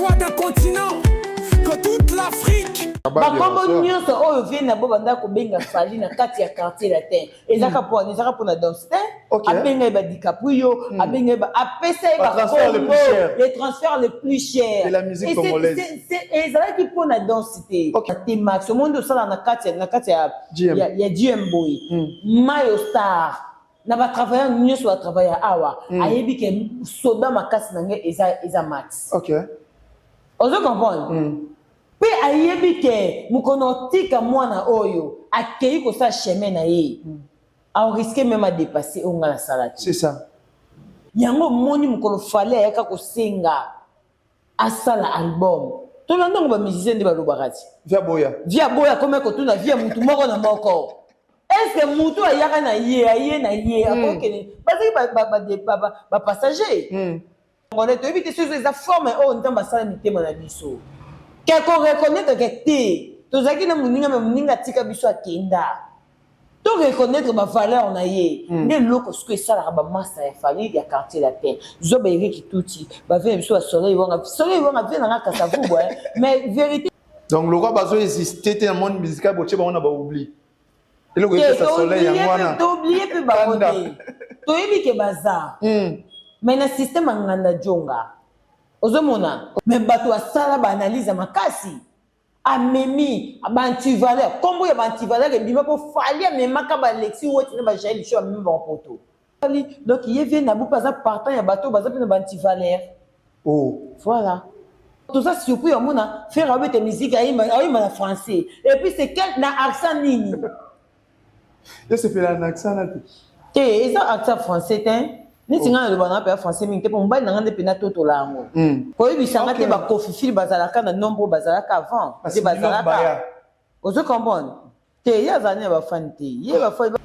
voix d'un continent, que toute l'Afrique. Bakombo nyonso oyo vie na bo banda kobenga Fally na kati ya Quartier Latin, ezaka mpo ezaka mpona danse te. Abenga ye baDiCaprio, abenga ye, apesa ye bakombo, les transferts les plus chers de la musique congolaise. Ezalaki mpona danse te te. Max, omoni, osala na kati ya GM boye, Mayo Star na batravailleur nyonso batravailleur awa, ayebi ke soda makasi na ngai eza Max. Ozo comprendre? Mpe ayebi ke mokono otika mwana oyo akei kosala chemin na ye, arisque même adépasse oyo ngai nasala te. C'est ça. Yango omoni, mokolo Fally ayaka kosenga asala album, tolanda yango, bamusicien nde balobaka ti. Via boya. Via boya, akomi kotuna via mutu moko na moko: est-ce mutu ayaka na ye, aye na ye, akokende? Bazalaki bapassager congolais. Toyebi te soki eza forme oyo Nzambe asala mitema na biso ke koreconnaître ke te, tozalaki na moninga, me moninga atika biso, akenda. To reconnaître bavaleur na ye nde eloko sikoyo esalaka bamasa ya Fally ya Quartier Latin. Zwa baErik Tuti, bavie na biso, baSoleil Wanga. Soleil Wanga, vie nanga Kasavubwa, mais vérité. Donc lokwa bazo existe te na monde musical, botie bango na baoubli. Eloko epesa Soleil yango wana. Tooblie mpe bango te, toyebi ke baza, mais na système ya nganda jonga ozomona, mais bato basala baanalyse ya makasi. Amemi baantivaleur, nkombo ya baantivaleur ebima mpo Fally amemaka baLexi Weti na baJael Show, amemi bango poto. Donc ye vie na bo mpe aza partant ya bato baza mpe na baantivaleur. Oh. Voilà, toza surpris omona Ferre abeta musique, ayimba na français, et puis c'est quel na accent nini? Yo sepela na accent na te? Te, eza accent français te. Neti ngai naloba na mpe ya français mingi te, mpo mobali na ngai nde mpena totola yango. Koyebisanga te, bakofifili bazalaka na nombre oyo bazalaka avant nde bazalaka. Ozo comprendre te, ye azala nde na bafani te, ye bafani.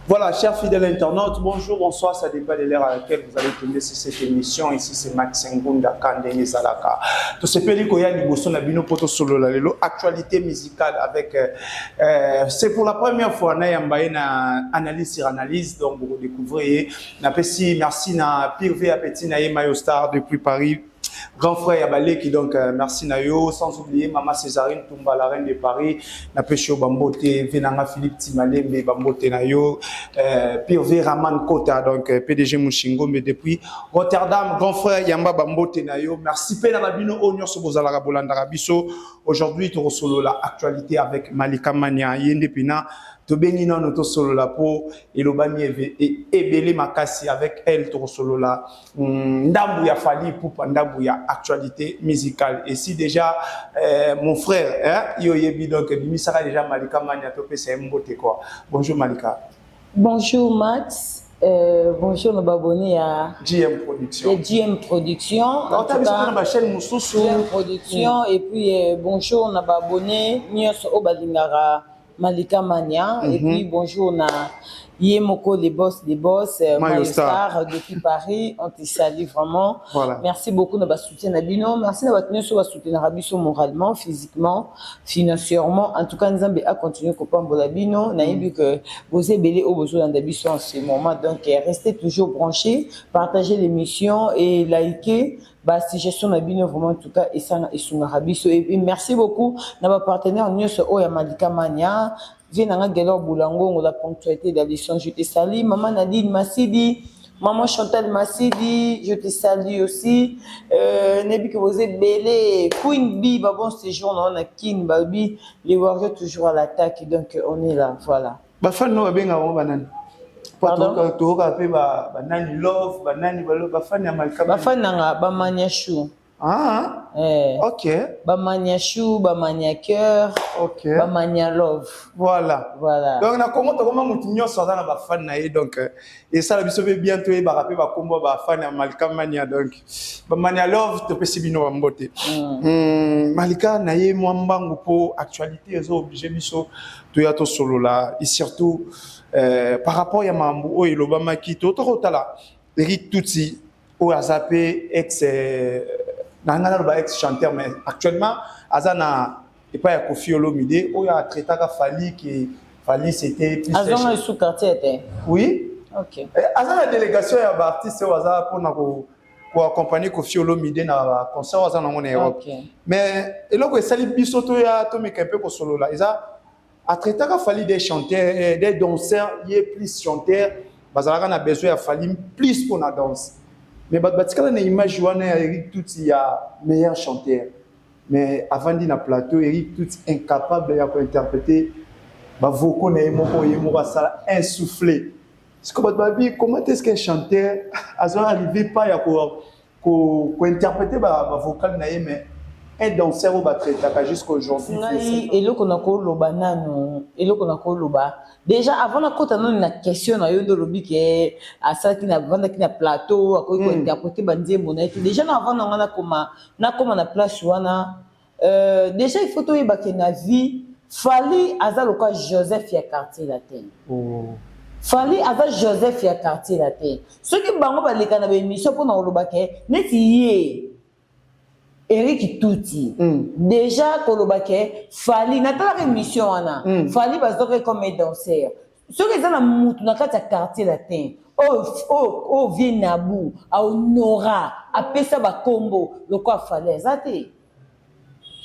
Voilà, chers fidèles internautes, bonjour, bonsoir, ça dépend de l'heure à laquelle vous allez tomber sur cette émission. Ici, c'est Max Ngunda Kandenge Zalaka. Tout ce pays koya liboso na bino poto solo la lelo, actualité musicale avec c'est pour la première fois na yamba na analyse sur analyse, donc vous découvrez na pesi merci na Pirvé Appétit na Mayo Star depuis Paris, grand frère Yabaleki, donc merci na yo, sans oublier maman Césarine Tumba, la reine de Paris, na pesho bambote, venanga Philippe Timalembe, bambote na yo, Pirvé Raman Kota, donc PDG Mushingo, mais depuis Rotterdam, grand frère Yamba, bambote na yo. Merci pe na babino oyo nyonso bozalaka bolandaka biso. Aujourd'hui tokosolola la actualité avec Malika Mania. Yende pina tobengi nano tosolola mpo elobami ebele makasi. Avec elle tokosolola ndambu ya Fally Ipupa, ndambu ya actualité musicale. Et si déjà mon frère, hein, yo yebi, donc bimisaka déjà Malika Mania, topesa ye mbote quoi. Bonjour Malika. Bonjour Max. Bonjour nos abonnés à GM Production. Ya GM Production. En tout cas, na chaîne mosusu. GM Production et puis bonjour na ba abonnés nyonso oyo balingaka Malika Mania et puis bonjour na ye moko, les boss des boss, Mayo Star. Star depuis Paris, on te salue vraiment. Voilà. Merci beaucoup na basoutien na bino, merci na bato nyonso basoutenaka biso moralement, physiquement, financièrement. En tout cas, Nzambe acontinue kopambola bino. Nayebi que boza ebele oyo bozolanda biso en ce moment, donc restez toujours branchés, partagez l'émission et likez. Basuggestion na bino vraiment, en tout cas, esanga esungaka biso. Et puis merci beaucoup na bapartenaire nyonso oyo ya Malika Mania. Vie nanga Gelor Boulangongo, la ponctualité d'Alisson, je te salue. Maman Nadine Masidi, maman Chantal Masidi, je te salue aussi. Nayebi ke boza ebele. Queen B, ba bon séjour na wana Kin babi, les Warriors toujours à l'attaque, donc on est là, voilà. Bafani no babengaka bango banani? Pardon? Toyoka mpe banani love, banani bafani ya Malika. Bafani nanga, bamania chou. Ah, eh, ok. Bamania chou, bamania cœur, bamania love. Voilà. Voilà. Donc na Kongo tokoma, motu nyonso aza na bafani na ye, donc esala biso mpe bien toyebaka mpe bakombo bafani ya Malika Mania. Donc bamania love, topesi bino bambote. Malika, na ye mwa mbangu mpo actualité eza oblige biso toya tosolola, et surtout par rapport ya makambo oyo elobamaki. Totoka kotala Eric Tutsi oyo aza mpe ex na ngai, naloba ex chanteur, mais actuellement aza na epai ya Koffi Olomide, oyo atraitaka Fally ke Fally c'était plus Azonga sous quartier te? Oui. Ok. Aza na délégation ya baartiste oyo aza mpona ko Koaccompagner Koffi Olomide na concert oyo aza nango na Europe. Mais eloko esali biso toya tomeka mpe kosolola, eza atraitaka Fally des chanteurs, des danseurs. Ye plus chanteur, bazalaka na besoin ya Fally plus mpona danse. Mais bato batikala na image wana ya Eric Tutsi ya meilleur chanteur, mais avandi na plateau, Eric Tutsi incapable ya kointerpréter bavocaux na ye moko, ye moko asala insufflé. Siko bato babi: comment est-ce qu'un chanteur azo arriver pas ya kointerpréter bavocal na ye, mais un danseur oyo batraitaka jusqu'aujourd'hui? Ngai eloko na koloba nanu, eloko na koloba déjà avant nakota nanu na question na yo, nde olobi ke asalaki na avandaki na plateau, akoki kointerpréter banzembo na ye te. Déjà na avant nanga nakoma na place wana, déjà il faut toyeba ke na vie, Fally aza lokola Joseph ya Quartier Latin. Fally aza Joseph ya Quartier Latin. Soki bango baleka na baémission mpona koloba ke neti ye Eric Tuti, déjà koloba ke Fally, natalaka émission wana, Fally bazwaki comme danseur. Soki eza na mutu na kati ya Quartier Latin oyo vieux Nabu ahonora, apesa bakombo lokola Fally, aza te.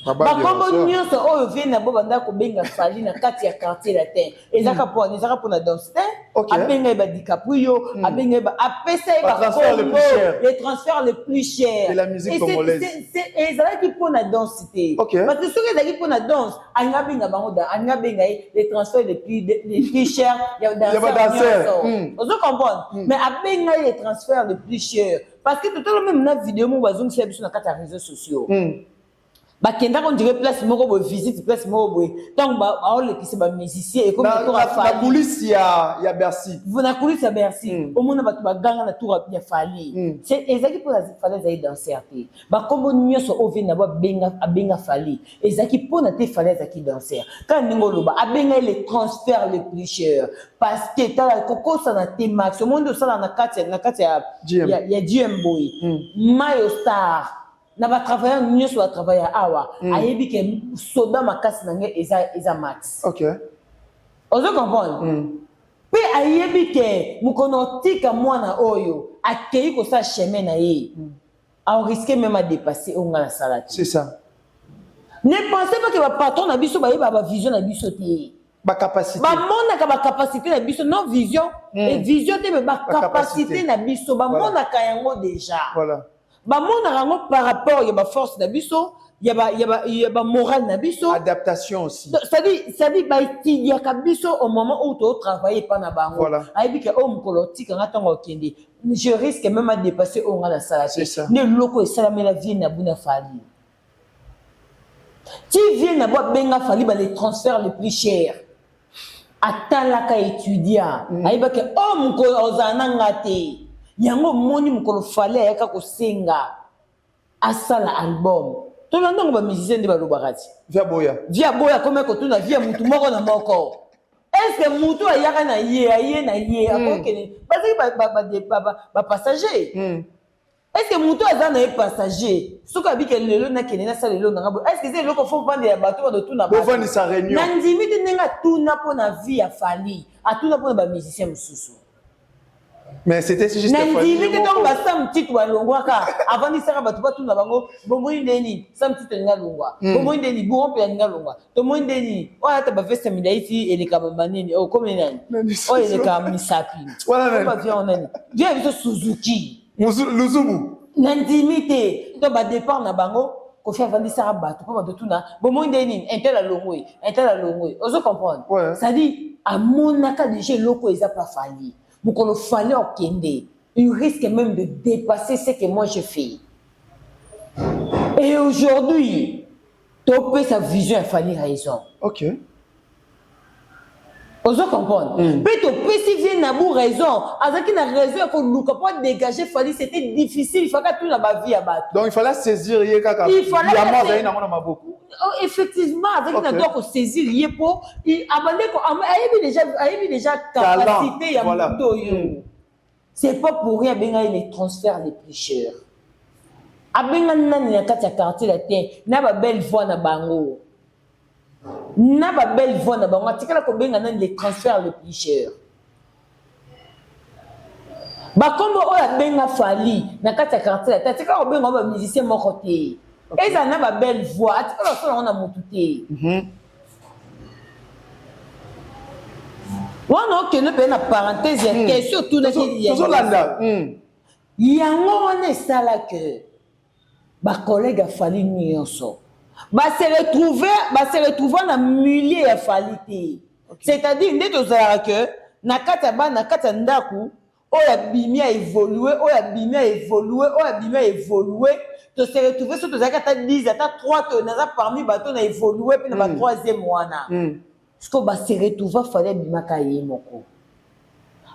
Bakombo nyonso oyo vieux Nabu banda kobenga Fally na kati ya Quartier Latin, ezaka mpo ezaka mpona danse te. Abenga ye baDicaprio, abenga ye, apesa ye bakombo les transferts les plus chers de la musique congolaise. Ezalaki mpona danse te, parce que soki ezalaki mpona danse, alingi abenga bango, alingi abenga ye les transferts les plus chers ya danseur nyonso, ozo comprendre? Mais abenga ye les transferts les plus chers parce que totala même na video moko bazongisa biso na kati ya réseaux sociaux, bakendaka on dirait place moko boye, visite place moko boye. Ntango baolekisa bamusicien, ekomi na coulisse ya Bercy. Na coulisse ya Bercy, omona bato baganga na tour ya Fally. Ezalaki mpona Fally ezali danser te. Bakombo nyonso oyo vieux na bo abenga Fally ezalaki mpona te Fally azalaki danser. Kaka ndenge oloba, abenga ye le transfert le plus cher parce que tala, kokosana te, Max, omoni osala na kati ya GM boye, Mayo Star na batravailleur nyonso batravailleur awa, ayebi ke soda makasi na ngai eza Max. Ozo comprendre? Mpe ayebi ke mokono otika mwana oyo akei kosala chemin na ye, arisque même adépasser oyo ngai nasala te. C'est ça. Ne pensez pas ke bapatron na biso bayeba bavision na biso te. Bacapacité. Bamonaka bacapacité na biso, non vision, vision te, mais bacapacité na biso bamonaka yango déjà. Bamonaka yango par rapport ya baforce na biso, ya bamoral na biso. Adaptation aussi. C'est-à-dire baétudiaka biso au moment où totravaille epa na bango. Ayebi ke oyo mokolo otikanga, ntango okende, je risque même à dépasser oyo nga nasala te. Nde eloko esalamela vieux na buna Fally ti vieux na bo abenga Fally bale transfert le plus cher. Atalaka, étudiant, ayebaki oyo mokolo ozala na nga te. Yango omoni mokolo Fally ayaka kosenga asala album, tolanda yango, bamusicien nde balobaka ti via boya. Via boya, akomi kotuna via mutu moko na moko: est ce mutu ayaka na ye, aye na ye, akokende? Bazalaki bapassager. Est ce que mutu aza na ye passager, soki abike lelo nakende nasala eloko nanga boye, est ce que eza eloko fo vandela bato badotuna? Bovandisa réunion. Na ndimi te. Ndenge atuna mpo na vie ya Fally, atuna mpo na bamusicien mosusu. Mais c'était juste Na ndimi te. Ntango basam titu balongwaka, avandisaka bato, batuna bango: bomoi nde nini? Sam Titu alinga longwa, bomoi nde nini? Buron mpe alinga longwa, tomoi nde nini? Oyo ata baveste milai ti eleka banini, okomi nani, oyo eleka misapi, bavia nani, via biso Suzuki. Luzubu. Na ndimi te. To badépart na bango, Koffi avandisaka bato mpo bato tuna: bomoi nde nini? Un tel alongwe, un tel alongwe. Ozo comprendre? C'est-à-dire amonaka déjà eloko eza pa Fally. Mokolo Fally okende, il risque même de dépasser ce que moi je fais. Et aujourd'hui topesa vision ya Fally raison. Ozo comprendre? Mpe topesi vieux Nabu raison, azalaki na raison ya koluka mpo adégage Fally. C'était difficile, il fallait tuna bavie ya bato. Donc il fallait saisir ye kaka. Il fallait Diamant azali nango na maboko. Oh, effectivement, azalaki na droit kosaisir ye mpo abande ayebi déjà capacité ya moto oyo. C'est pas pour rien abenga ye les transferts les plus chers. Abenga nani na kati ya Quartier Latin na babelle voix na bango? Na babelle voix na bango, atikala kobenga nani les transferts les plus chers? Bakombo oyo abenga Fally na kati ya quartier latin atikala kobenga yango ba musicien moko te. Ezala na ba belle voix atikala kosala yango na mutu te. Wana okende mpe na parenthèse ya question otunaki ya Tozolanda. Yango wana esala que ba collègues ya Fally nyonso ba se retrouver ba se retrouver na milieu ya Fally te. C'est-à-dire nde tozalaka que na kati ya bana na kati ya ndaku oyo abimi a évoluer oyo abimi a évoluer oyo abimi a évoluer to se retrouver soki tozalaki ata 10 ata 3 to naza parmi bato na évoluer mpe na ba troisième wana. Sikoyo ba se retrouver Fally abimaka ye moko.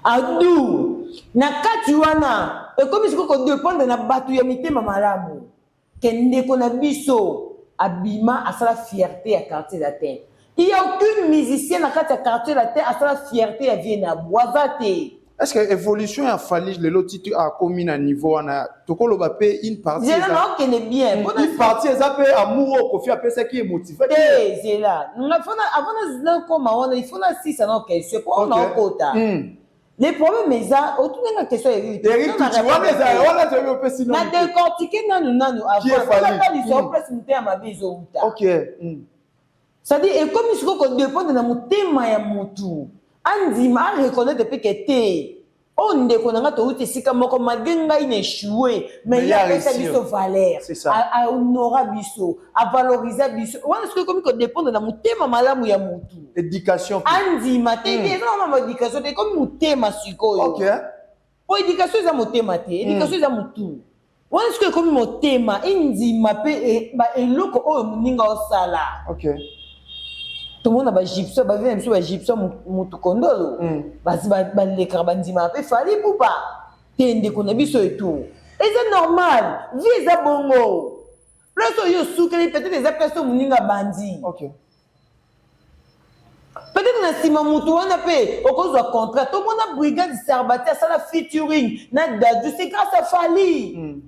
Adu na kati wana ekomi sikoyo ko dependre na batu ya mitema malamu ke ndeko na biso abima asala fierte ya quartier latin. Il ya aucune musicien na kati ya quartier latin asala fierte ya vieux Nabu aza te. Est-ce que evolution ya Fally lelo ti akomi na niveau wana tokoloba pe une partie Zela na okende bien pona une partie eza pe amour oyo Koffi apesaki ye motivaki te zela nga faut na avant na koma wana il faut na sisa na question po na okota le problème eza otuni nga question ya Eric Eric Tuti wana eza wana toyebi opesi na décortiquer nanu nanu avant natalisa yo place motema mabe ezowuta. Ok. C'est-à-dire ekomi sikoyo ko dependre na motema ya mutu andima a reconnaitre pe ke te oyo ndeko na nga towuti esika moko malgre ngai na echoue mais ye apesa biso valeur a honora biso a valorisa biso wana sikoyo ekomi ko dependre na motema malamu ya mutu education andima te eza na education te ekomi motema sikoyo. Po education eza motema te, education eza mutu. Wana sikoyo ekomi motema endima pe e, ba eloko oyo moninga osala. Okay. Tomona ba gypso, ba vie na biso ba gypso mutu kondolo. Basi balekaka bandimaka pe Fally Ipupa. Te ndeko na biso et tout. Eza normal, vie eza bongo. Place oyo osukeli peut-être eza place oyo moninga abandi. Okay. Peut-être na sima mutu wana pe okozwa contrat. Tomona Brigade Sarbati asala featuring na Dadju, c'est grâce à Fally.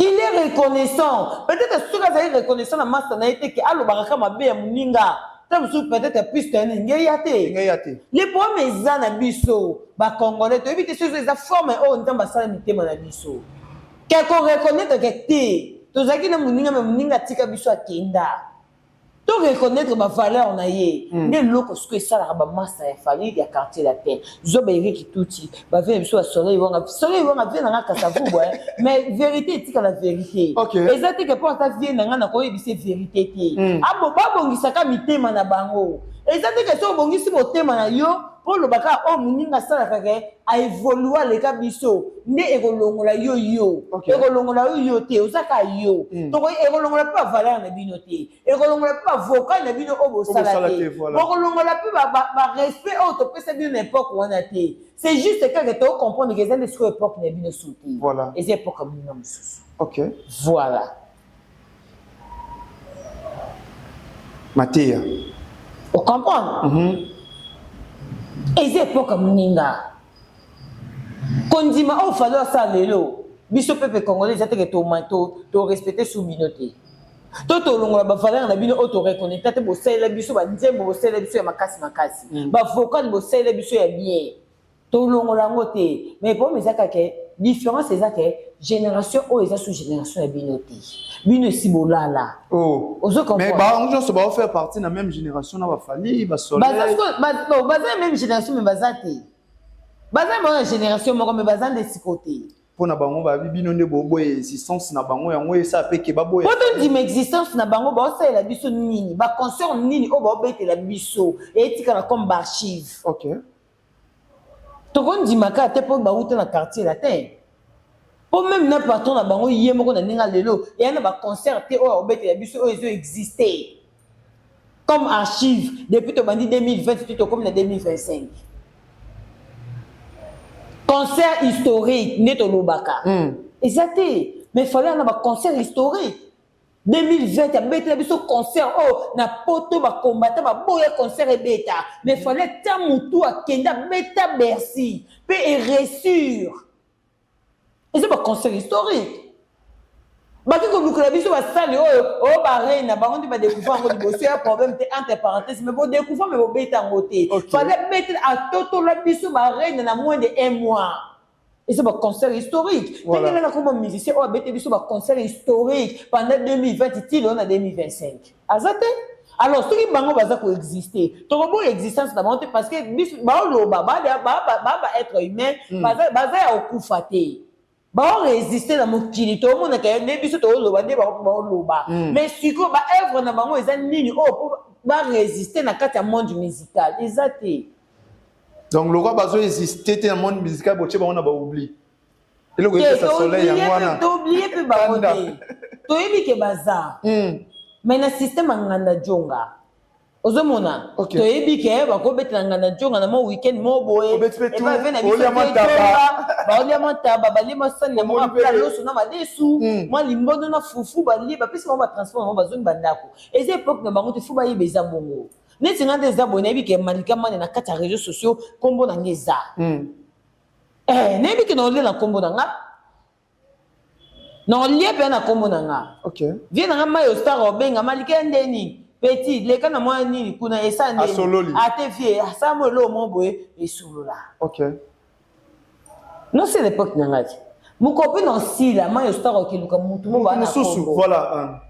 Il est reconnaissant. Peut-être soki azali reconnaissant na masta na ye te ke alobaka kaka mabe ya moninga. Ta mosusu peut-être piste ya nini ngeya te. Ngeya te. Le problème eza na biso ba Congolais toyebi te soki eza forme oyo Nzambe asala mitema na biso. Ke ko reconnaitre ke te tozalaki na moninga mais moninga atika biso akenda. To reconnaitre ba valeur na ye. Nde eloko sikoyo esalaka ba masta ya Fally ya quartier latin. Zwa ba Eric Tutsi, ba vieux na biso ba Soleil Wanga. Soleil Wanga vieux na nga Kasavubu hein, mais verite etikala verite. Eza te ke po aza vieux na nga nakoyebisa ye verite te. Abo babongisaka mitema na bango. Eza te ke soki obongisi motema na yo po oloba kaka oyo moninga asalaka ke a evolua aleka biso nde ekolongola yo yo. Ekolongola yo yo te, oza kaka yo. Ekolongola pe ba valeur na bino te. Ekolongola pe ba vocal na bino oyo bosala te. Bokolongola pe ba respect oyo topesa bino na epoque wana te. C'est juste kaka to comprendre que eza nde sikoyo epoque na bino su te. Eza epoque ya moninga mosusu. Voilà. Mateya. O comprendre? Eza epoque ya moninga. Kondima oyo Fally asala lelo, biso peuple congolais eza te ke to respecter sous bino te. To tolongola ba valeur na bino oyo to reconnecta te, bosalela biso ba nzembo, bosalela biso ya makasi makasi. Ba vocal bosalela biso ya bien. Tolongola yango te. Mais problème eza kaka ke différence eza ke génération oyo eza sous génération ya bino te. Bino esi bolala. Oh. Ozo comprendre? Mais bango nyonso bao faire partie na même génération na ba Fally, ba Soleil. Baza baza ya même génération mais baza te. Baza bango na génération moko mais baza nde siko te. Mpo na bango babi bino nde boboya existence na bango yango esala pe ke baboya. Po tondima existence na bango baosalela biso nini? Ba concert nini oyo baobetela biso etikala comme ba archive. Okay. Tokondima kaka te po bawuta na quartier latin. Po meme na patron na bango ye moko na ndenge ya lelo eya na ba concert te oyo akobetela biso oyo ezo exister comme archive depuis tobandi 2020 ti tokomi na 2025. Concert historique nde tolobaka. Eza te mais fallait na ba concert historique. 2020 abetela biso concert oyo na poto ba combattant baboya concert ebeta mais fallait ata mutu akende abeta Bercy pe e réussir. Eza ba concert historique. Baki kolukela biso basali oyo oyo bareine na bango nde badécouvrir yango liboso ya problème te, entre parenthèse, mais bodécouvrir, mais bobeta yango te. Fallait bete atotola biso bareine na moins de un mois. Eza baconcert historique. Ndenge nanga komba musicien oyo abete biso baconcert historique pendant 2020 ti lelo na 2025 aza te. Alors soki bango baza koexiste, tokoboya existence na bango te, parce que biso baoloba ba être humain, baza ya kokufa te, baoresiste na mokili. Tomonaka nde biso tooloba nde bango baoloba. Mais sikoyo baœuvre na bango eza nini oyo mpo baresiste na kati ya monde musical? Eza te. Donc lokwa bazoexiste te na monde musical, botie bango na baoubli. Eloko epesa soleil yango wana. Tooublier mpe bango te, toyebi ke baza, mais na système ya nganda jonga ozomona, toyebi ke bakobetela nganda jonga na mwa weekend mo boye, baolia mataba, balie masani na mwa plat, loso na madesu, mwa limbondo na fufu, balie, bapesi bango batransport bango, bazongi bandako. Eza époque na bango te, faut bayeba eza bongo. Neti nga nde eza boye, nayebi ke Malika Mane na kati ya réseaux sociaux, nkombo na nga eza, nayebi ke naolia na nkombo na nga, naolia mpe na nkombo na nga. Vie na nga Mayo Star obenga Malika ya ndeni petit leka na mwa nini kuna esa ndeni ate vie asala mo eloko mo boye esolola. Non, c'est l'époque na nga ti moko mpe na osila Mayo Star okeluka mutu mo bana. Mosusu, voilà.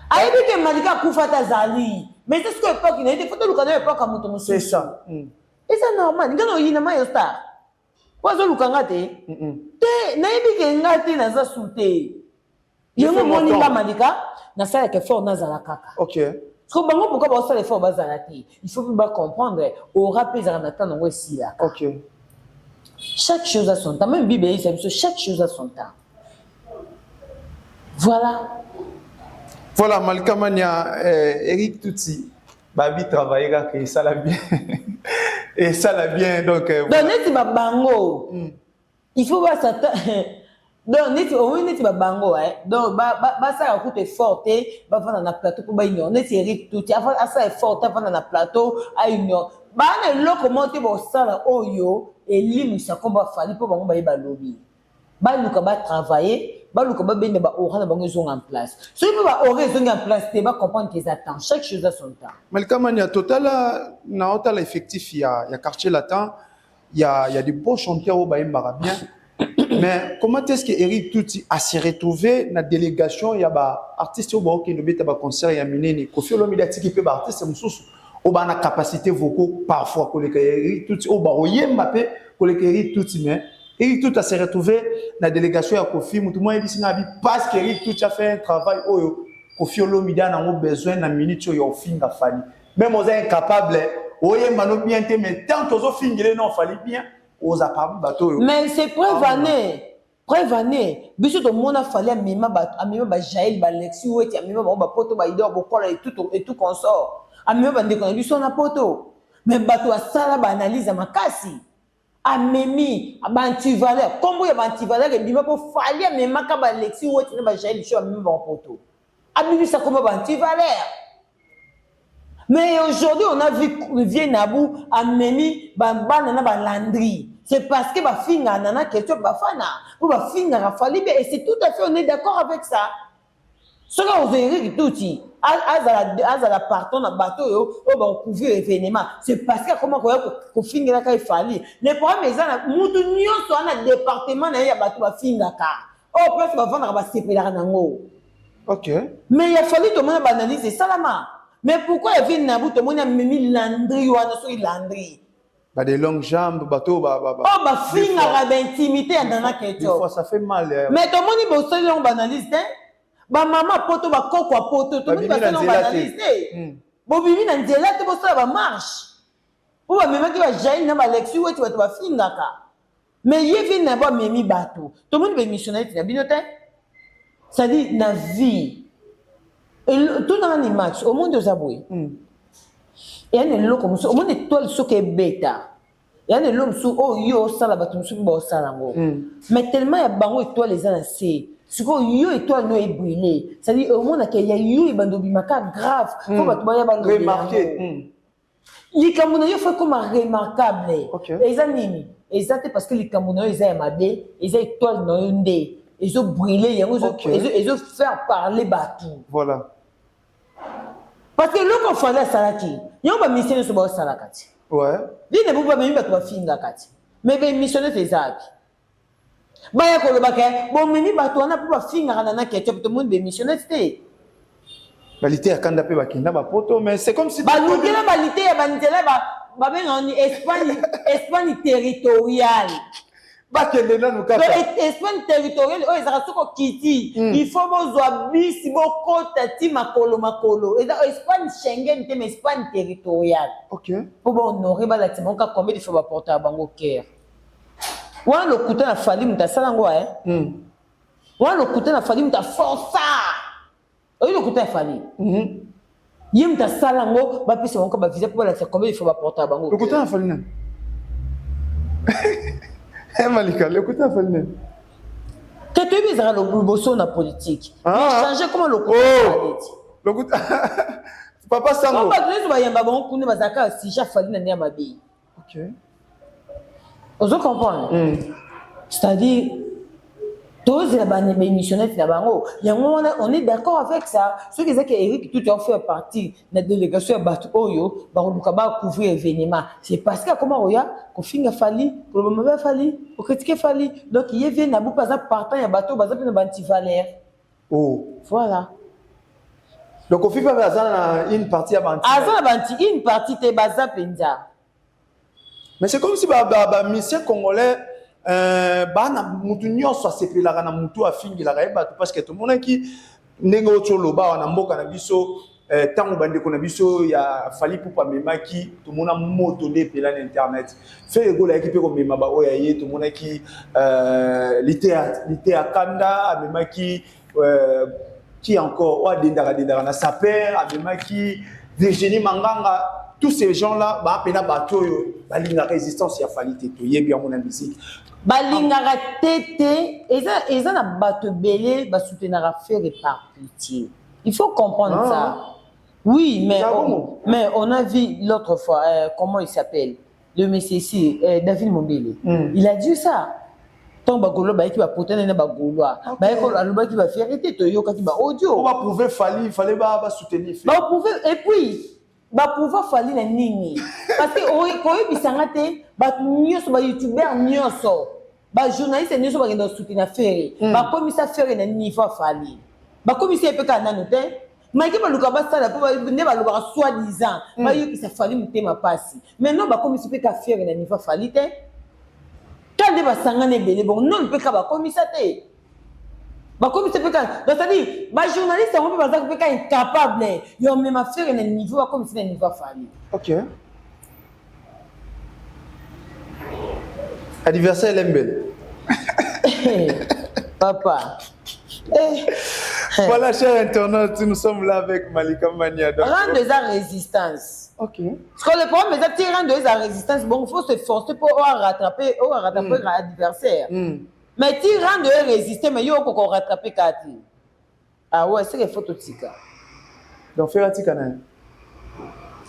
Ayebi ke Malika akufa te, azali, mais eza sikoyo époque na ye te, faut toluka na époque ya moto mosusu. C'est ça. Eza normal. Nga na oyina Mayo Star po azoluka nga te te, nayebi ke nga te, naza su te. Yango omoni nga Malika nasalaka effort nazala kaka. So bango pourquoi baosala effort bazala te? Il faut mpe bacomprendre ora mpe ezalaka na temps nango, esilaka. Chaque chose a son temps. Même Bible eyebisa biso, chaque chose a son temps. Voilà. Voilà, Malika Mania, Eric Tutsi, babi travailler kaka esala bien. Esala bien donc Donc neti babango, il faut basata, donc neti omoni neti babango, donc basalaka kutu effort te bavanda na plateau mpo baignore. Neti Eric Tuti asala effort te avanda na plateau aignore baa na eloko moko te. Bosala oyo elimwisa nkombo afali mpo bango bayeba lobi, baluka batravailler, baluka babenda baora na bango ezonga en place. Soki mpe baora ezongi en place te, bacomprendre ke eza temps, chaque chose a son temps. Malika Mania, totala na otala effectif ya Quartier Latin, il y a des bons chanteurs oyo bayembaka bien, mais comment est-ce que Eric Tuti a se retrouvé na délégation ya ba artiste oyo baokende obeta baconcert ya minene? Kofi Olomide atiki mpe baartiste mosusu oyo baa na capacité vocaux parfois koleka Eric Tuti, oyo bakoyemba mpe koleka Eric Tuti, mais Eric Tuti a se retrouvé na délégation ya Kofi. Mutu moko ayebisi nga abi parce que Eric Tuti a fait un travail oyo Kofi Olomide a nango besoin na minute oyo ya ofinga Fali. Même oza incapable oyemba no bien te, mais tant que ozofingele no Fali bien, oza parmi bato oyo. Mais c'est preuve année, preuve année, biso tomona Fali amema bato, amema bajael, balexi weti, amema bango bapoto, baidor bokola et tout consort, amema bandeko na biso na poto. Mais bato basala baanalyse ya makasi, amemi baantivaleur, nkombo ya baantivaleur ebima mpo Fali amemaka balexi weti na bajael sho, amema bango poto, abimisa nkombo baantivaleur. Mais aujourd'hui, on a vu vieux Nabu amemi bana na balandri. C'est parce que bafinga nana question bafana po bafingaka Fali be, et c'est tout à fait, on est d'accord avec ça. Soki ozwa Eric Tuti azala partant na bato oyo bakocouvrir événement, c'est parce que akoma koya kofingelaka efali. Le problème eza na mutu nyonso wana, département na ye ya bato bafingaka oyo place bavandaka, basepelaka nango. Mais ya Fali, tomona baanalyse esalama, mais pourquoi ya vieux Nabu tomoni amemi Landri wana, soki Landri Ba des longues jambes, bato ba ba oyo bafingaka baintimité ya Nana Ketchup. Fois ça fait mal. Mais tomoni bosali yango baanalyse te, bamama poto, bakoko ya poto, tomoni basali yango baanalyse te. Bobimi na nzela te, bosala bamarche mpo bamemaki bajaine na balexi weti, bato bafingaka. Mais ye vieux na bo amemi bato, tomoni baémission na eti na bino te. C'est-à-dire na vie tunanga ni match, omoni oza boye, eya na eloko mosusu, omoni étoile soki ebeta, eya na eloko mosusu oyo yo osala, bato mosusu mpe baosala yango, mais tellement ya bango étoile eza na se. Sikoyo yo étoile no ebrûle, c'est-à-dire omonaka ya yo ebanda obimaka grave mpo bato baya balobela yango. Likambo na yo faut ekoma remarquable. Eza nini? Eza te parce que likambo na yo eza ya mabe, eza étoile na yo nde. Ezo brûler yango, ezo faire parler bato. Voilà. Parce que eloko Fally asalaki yango, bamusicien nyonso baosalaka ti. Bino bo bamemi bato bafingaka ti, mais baémission neti ezalaki, baya kolobaka bomemi bato wana mpo bafingaka na Ketchup, tomoni baémission neti te. Balite ya kanda mpe bakenda bapoto, mais c'est comme si Balukela balite ya banzela, babengaka ni Espagne, Espagne territoriale. Bakende nanu kaka. Espagne territoriale oyo ezalaka soki okiti, il faut bozwa bisi, bokota ti makolo makolo. Eza Espagne Schengen te, mais Espagne territoriale. Mpo bahonore, balati bango kaka combien de fois baportaka bango cœur wana. Lokuta na Fally moto asala yango e wana, lokuta na Fally moto aforsa oyo, lokuta ya Fally. Ye moto asala yango, bapesa bango bavisa mpo balakisa combien de fois baportaka bango. Lokuta na Fally nani? Malika, lokuta na Fally nani? Te, toyebi ezalaka liboso na politique, change koma lokuta. Lokuta papa sango. Bato nyonso bayamba bango kuna bazalaka sujet Fally na nde ya mabe. Ozo comprendre? C'est-à-dire tozela baémissionnette na bango yango wana, on est d'accord avec ça. Soki ezaki Eric tout faire partie na délégation ya bato oyo bakoluka bacouvrir événement, c'est parce que akoma koya kofinga Fally, koloba mabe ya Fally, kocritiquer Fally. Donc ye vie na bo mpe aza partant ya bato oyo baza mpe na baantivaleur. Oh. Voilà. Donc Kofi mpe aza na une partie ya banti. Aza na banti, une partie te, baza mpenza. Mais c'est comme si bamusicien congolais, bana mutu nyonso asepelaka na mutu afingelaka ye bato, parce que tomonaki ndenge oti oloba awa na mboka na biso, ntango bandeko na biso ya Fally Ipupa amemaki, tomona moto nde epela na internet. Ferre Gola ayaki mpe komema baoyo ya ye, tomonaki lite ya kanda amemaki, qui encore, oyo adendaka dendaka na saper, amemaki Virginie Manganga. Tous ces gens là bapena bato oyo balingaka résistance ya Fally te, toyebi yango na musique. Balingaka te te, eza na bato ebele basoutenaka Ferre par pitié, il faut comprendre. Ça oui, mais on a vu l'autre fois, comment il s'appelle, le monsieur ici, David Mombele, il a dit ça ntango bagaulois bayaki, bapotane na bagaulois, bayaki, alobaki bafierté te, toyokaki baaudio. Baprouve Fally, fallait basoutenir. Baprouve, et puis baprouva Fally na nini? Parce que koyebisanga te, bato nyonso, bayoutubeur nyonso, bajournaliste nyonso bakenda kosoutenir Ferre, bakomisa Ferre na niveau Fally, bakomisa ye mpe kaka nano te. Make baluka basala mpo nde balobaka soi-disant bayokisa Fally motema mpasi. Maintenant bakomisi mpe ka Ferre na niveau Fally te, ka nde basangana ebele bongo nonu mpe ka bakomisa te, bakomisa mpe ka. Donc c'est-à-dire bajournaliste yango mpe baza mpe ka incapable ya omema Ferre na niveau bakomisi na niveau Fally. Ok, adversaire elembele. Papa, eh. Voilà, chers internautes, nous sommes là avec Malika Mania. Donc, rando eza résistance. Parce que le problème eza ti rando eza résistance, bon, faut se forcer pour rattraper, rattraper adversaire. Mais ti rando e résister, mais yo okoko rattraper kati. Ah ouais, c'est qu'il faut totika. Donc Ferre atika na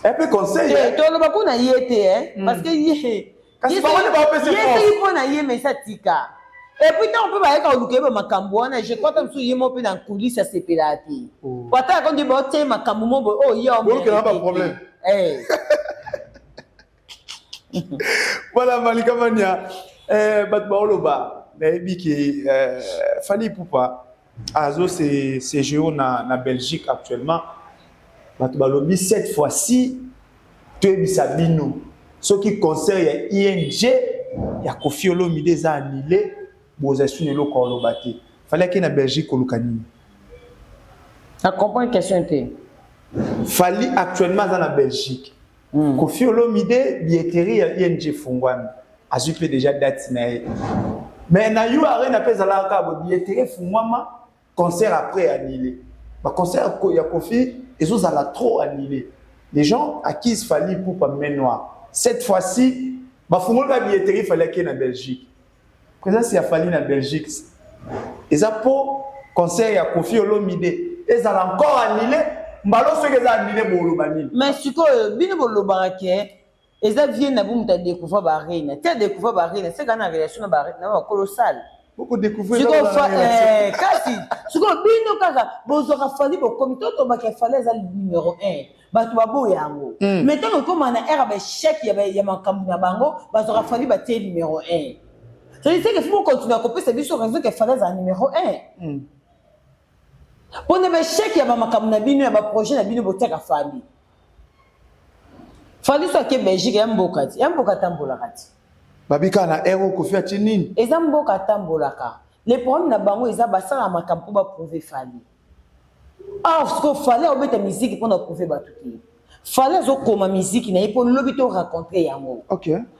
ye mpe conseil. Toloba mpona ye te, parce que ye Kasi bango nde baopesa ye force. Soki mpo na ye, mais atika. Et puis ntango mpe bayeka koluka ye bamakambo wana, je crois ta mosusu ye mo mpe na coulisse asepelaka te. Po ata yako nde baotia ye makambo mo boye oyo ye. Bolukela ba problème. Voilà, Malika Mania, bato baoloba, nayebi ke Fally Ipupa azo séjour na Belgique actuellement. Bato balobi cette fois-ci toyebisa bino, soki concert ya ING ya Kofi Olomide eza annulé, bozwa suni eloko oloba te. Fally ake na Belgique koluka nini? Na comprendre question te. Fally actuellement aza na Belgique. Kofi Olomide, billetterie ya ING efungwami, azwi mpe déjà date na ye, mais na U Arena mpe ezalaka kaka boye, billetterie efungwama, concert après annulé. Baconcert ya Kofi ezozala trop annulé, les gens accusent Fally Ipupa main noire. Cette fois-ci bafungoli ba billetterie, Fally ake na Belgique. Présence ya Fally na Belgique eza mpo concert ya Kofi Olomide ezala encore annulé. Mbalo soki eza annulé, boloba nini? Mais sikoyo bino bolobaka ke eza vie na bo moto adécouvre baarena te, adécouvre baarena seka na relation na bakolo sale. Bokodécouvrir. Kasi sikoyo bino kaka bozwaka Fally, bokomi to tobaka Fally eza numéro 1, bato baboya yango. Mais ntango ekóma na ère ya baéchec ya makambo na bango, bazwaka Fally, batie numéro 1. C'est-à-dire que faut continuer kopesa biso raison que Fally azala numéro 1 mpona baéchec ya bamakambo na bino, ya baprojet na bino. Botiaka Fally. Fally so ake Belgique, ya mboka ti, ya mboka atambolaka ti. Babika na ero Kofi atie nini? Eza mboka atambolaka. Le problème na bango eza basala makambo mpo baprouver Fally. Or sikoyo Fally aobeta miziki mpona prouver bato te. Fally azokoma miziki na ye mpo lobi to raconter yango.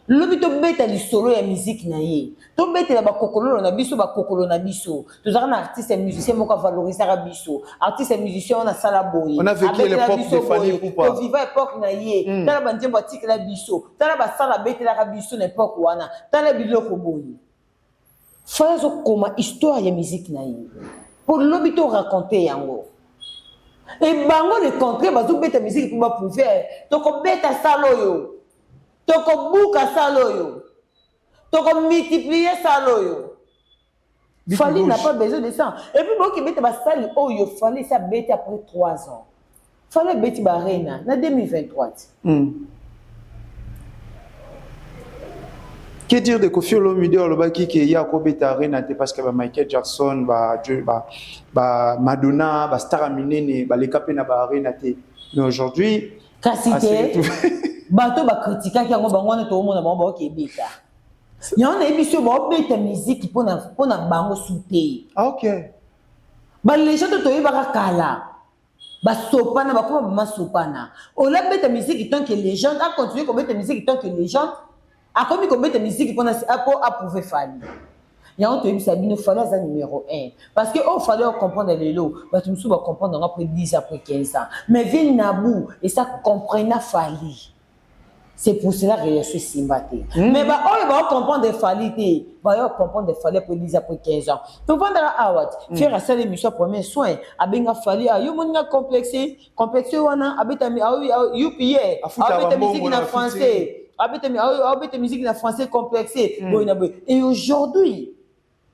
Lobi tobeta lisolo ya miziki na ye, tobetela bakokololo na biso, bakokolo na biso. Tozalaka na artiste ya musicien moko avalorisaka biso, artiste ya musicien wana asala boye, abetela biso boye, toviva époque na ye. Tala banzembo atikela biso, tala basala abetelaka biso na époque wana, tala biloko boye. Fally azokoma histoire ya miziki na ye mpo lobi to raconter yango. E bango le contraire, bazobeta miziki mpo baprouver: tokobeta salle oyo, tokobuka salle oyo, tokomultiplier salle oyo. Fally n'a pas besoin de ça. Et puis boki beta basalle oyo Fally esi abeti après 3 ans. Fally abeti baArena na 2023. Que dire de Kofi Olomide? Olobaki ke ye akobeta Arena te parce que ba Michael Jackson, ba Madonna, ba star ya minene baleka mpe na baArena te. Mais aujourd'hui Kasi te, bato bakritikaki yango, bango wana toomona bango baoki ebeta yango. Nayebi so baobeta miziki mpona bango su te. Ah, ok. Balégende to toyebaka kala basopana, bakoma bamasopana. Olabeta miziki tant que légende, acontinue kobeta miziki tant que légende. Akomi kobeta miziki mpona po aprouver Fally. Yango toyebisa bino, Fally aza numéro 1 parce que oyo Fally ocomprendre lelo, bato mosusu bacomprendre yango après 10, après 15 ans. Mais vie nabu esa comprena Fally, c'est pour cela relation esimba te. Mais baoyo baocomprendre Fally te, bayo comprendre Fally après 10, après 15 ans. Tovandaka awa ti Ferre asala émission premier soin, abenga Fally: yo moninga complexe, complexe wana abeta upa, abeta musique na français, abeta musique na français, complexe boye na boye. Et aujourd'hui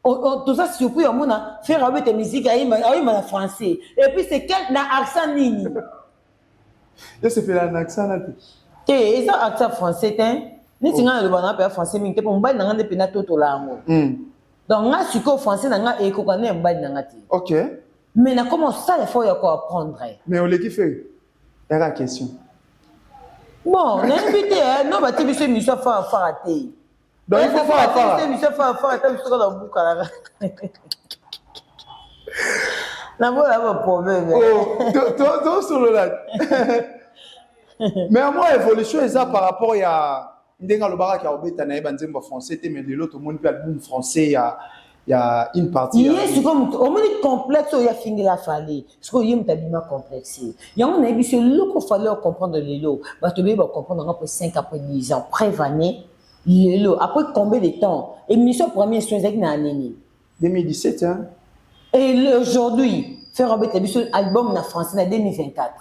toza surpris, omona Ferre abeta musique, ayimba na français. Et puis c'est quel na accent nini? Yosepela na accent na te. Te, eza accent français te. Neti ngai naloba na mpe ya français mingi te, mpo mobali na ngai nde mpena totola yango. Donc nga sikoyo français na nga ekoka nde ya mobali na nga te. Mais nakoma osala effort ya koapprendre. Mais oleki Ferre? Yaka question. Bon, nayebi te. No batie biso émission farafara te. Donc il faut farafara. Émission farafara ta biso kaka bukalaka namona baproblème. Tosolola. Mais moi, évolution eza par rapport ya ndenge alobakaki akobeta na ye banzembo ya français te. Mais lelo tomoni mpe album français ya une partie. Ye sikoyo moto omoni complexe oyo afingela Fally, sikoyo ye moto abima complexe yango. Nayebi so eloko Fally ocomprendre lelo, bato beye bacomprendre yango après 5, après 10 ans, preuve année lelo après combien de temps? Émission premier soin ezalaki na nini? 2017, hein? Et aujourd'hui Ferre abeta biso album na français na 2024.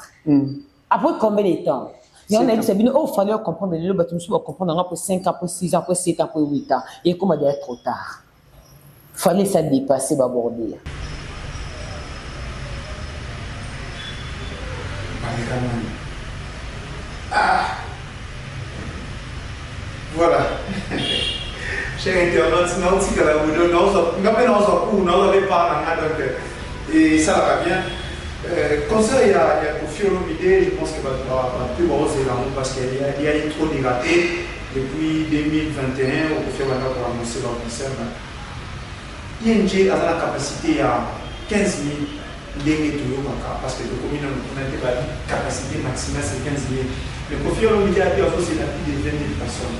Après combien de temps? Yango nayebisa bino, oyo Fally ocomprendre lelo, bato mosusu bacomprendre yango après 5 ans, après 6 ans, après 7 ans, après 8 ans. Ekoma déjà trop tard. Fallait ça dépasser babordure. Ah. Voilà. Cher internaute, naotikala bodo, nga mpe naozwa cours, naozwa mpe part na nga, donc esalaka bien. Concert ya Kofi Olomide, je pense que bato mpe baozela yango parce que il y a eu trop de raté depuis 2021. Okofi abanda koannonce baconcert na ING, aza na capacité ya 15 000 ndenge toyokaka, parce que tokomi nano kuna te. Babi capacité maximale c'est 15 000, mais Kofi Olomide abi azozela plus de 20 000 personnes.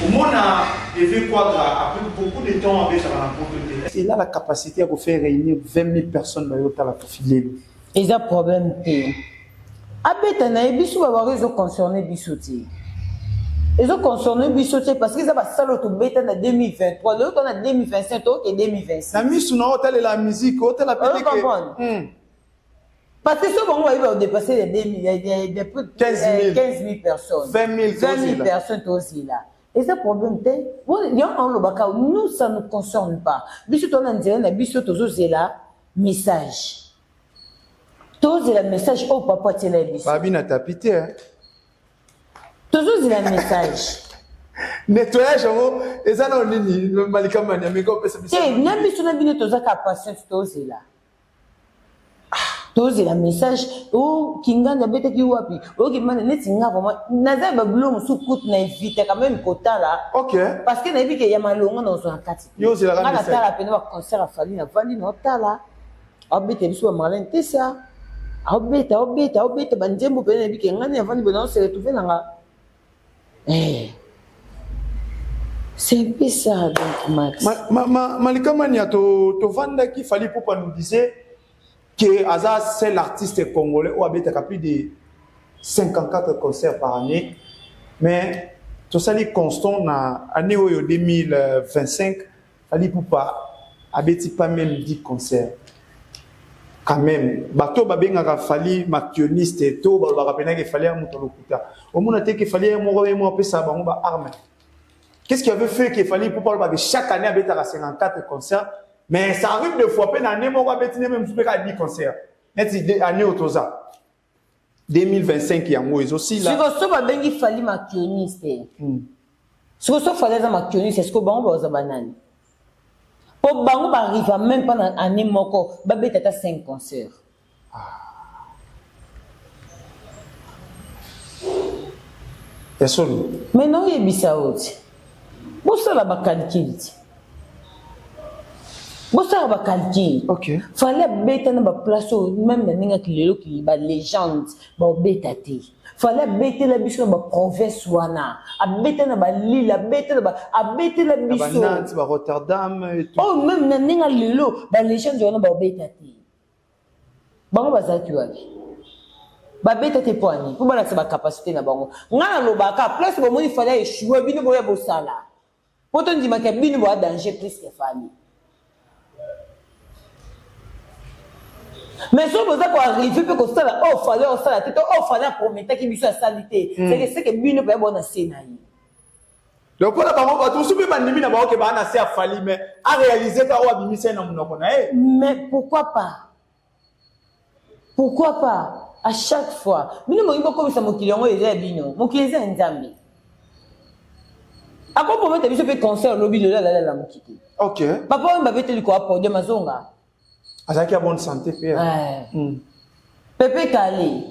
Omona Eve Quadra, après beaucoup de temps abetaka na poto te, il a la capacité ya kofaire réunir 20 000 personnes bayotala Kofi lelo. Eza problème te, abeta na ye. Biso babaro ezoconcerne biso te, ezoconcerne biso te parce que eza basala oyo tobeta na 2023, lelo to na 2025, toyoke 2026. Na misu na otalela musique, otala pe comprendre parce que so bango bayebi badépasse de 15 000 000 personnes. 20 000 personnes tozila. Eza problème te. Yango naolobaka, nous, ça nous concerne pas. Biso toza na nzela na biso, tozozela message, tozela message oyo papa atiela ye biso. Babi na tapi te, hein. Tozozela message. Nettoyage yango eza nao nini? Malika Mani ameka opesa biso. Te, na biso na bino toza kaka patience, tozela, tozela message. O Kinganda abetaki wapi? Okimana neti nga vraiment naza ya babilo mosusu kutu na evitaka même kotala parce que nayebi ke ya malonga na ozwa na kati. Yo ozelaka nga message. Natala pene baconcert afali, navandi naotala aobeta biso bamarlene tesa, aobeta, aobeta, aobeta banzembo pene. Nayebi ke nga nde navandi boye, naose retrouve nanga. Eh. C'est un peu ça donc, Max. Malika Mania, tovandaki, Fally Ipupa nous disait que aza seul artiste congolais oyo abetaka plus de 54 concerts par année, mais tosali constant na année oyo 2025, Fally Ipupa abeti pas même 10 concerts. Quand même, bato babengaka Fally makioniste to balobaka mpenaki Fally ya moto lokuta, omona te ke Fally ye moko, ye moko apesa bango baarme. Qu'est-ce qui avait fait qu'il fallait pour parler que chaque année abetaka 54 concerts, mais ça arrive des fois mpe na année moko abeti ne même mosusu mpe kaka 10 concerts, neti année oyo toza 2025 yango ezosila? Sikoyo so babengi Fally makioniste, sikoyo so Fally aza makioniste, est-ce que bango baza banani? Mpo bango baarriva même pas na année moko babeta ata 5 concert. Ya solo? Mais naoyebisa yo ti, bosala bacalcul ti, bosala bacalcul. Fally abeta na baplace oyo même na ndenge aki lelo ki balégende baobeta te. Fally abetela biso na baprovince wana, abeta na balile, abeta na abetela na biso Banantes, ba Rotterdam et tout. Oyo même na ndenge ya lelo balégende wana baobeta te. Bango bazalaki wapi? Babeta te mpo ani? Mpo balakisa bacapacité na bango. Ngai nalobaka, place bomoni Fally aéchoué, bino boya bosala mpo tondimaka bino boya danger plus que Fally. Mais soki boza koarrive mpe kosala oyo Fally osala te, to oyo Fally aprometaki biso asali te, seke bino mpe bona se na ye. Donc mpona bango, bato mosusu mpe bandimi na bango ke baa na se ya Fally, mais aréalise ka oyo abimisa ye na monoko na ye. Mais pourquoi pas, pourquoi pas? À chaque fois bino bolingi bokomisa mokili yango eza ya bino. Mokili eza ya Nzambe. Akopromete biso mpe concert olobi, lelo alali, alamuki te. Papa oyo babeteli koa podium, azonga. Azalaki ya bonne santé mpe. Pepe Kale,